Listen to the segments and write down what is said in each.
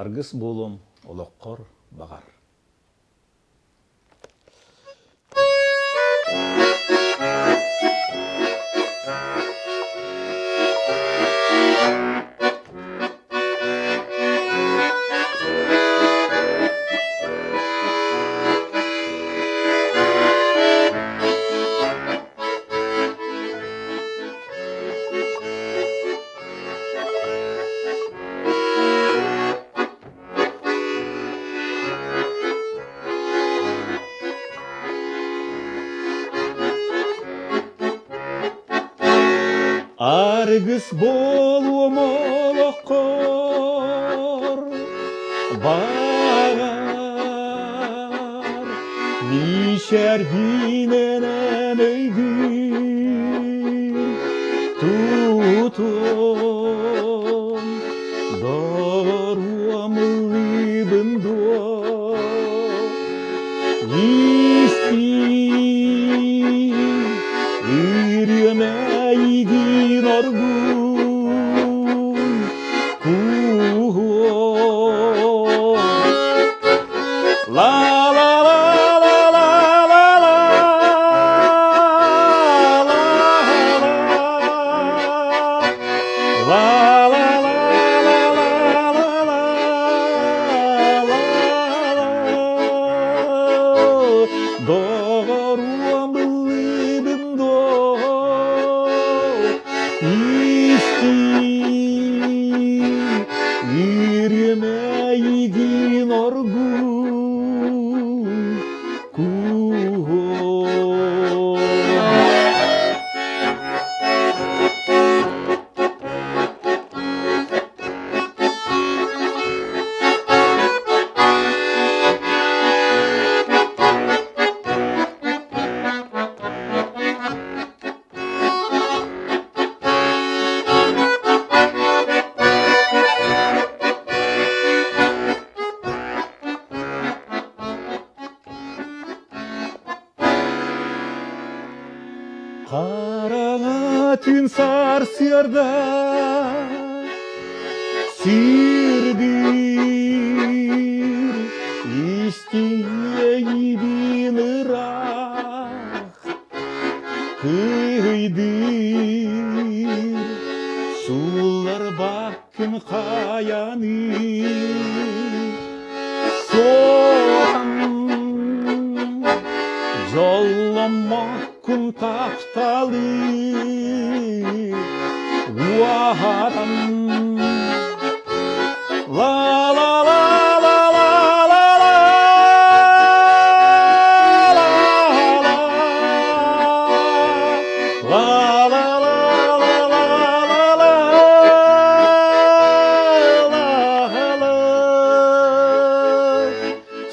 Аргыс буолуом олоххор баҕар. Аргыс буолуом олоххор баҕар Мичээрбинэн өйгүн тутуом Доруом ыллыыбын дуо Истиий Үрүмэйигин оргууй кууһуом La la la la la la la la la la la la la la la Доҕоруом ыллыыбын дуо Истиий Үөрүмэйигин оргууй кууһуом. Хараҥа түүн сарсыарда сирдиир истиэйибин ыраах Кыйдыыр суулларбаккын хайаны Суон дьолломмоккун тапталы уоһатан ла ла ла ла ла ла ла ла ла ла ла ла ла ла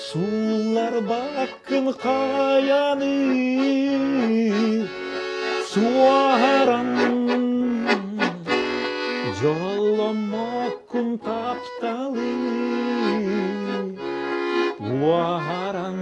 Суулларбаккын хайаны суоһаран Дьолломмоккун тапталы уоһаран.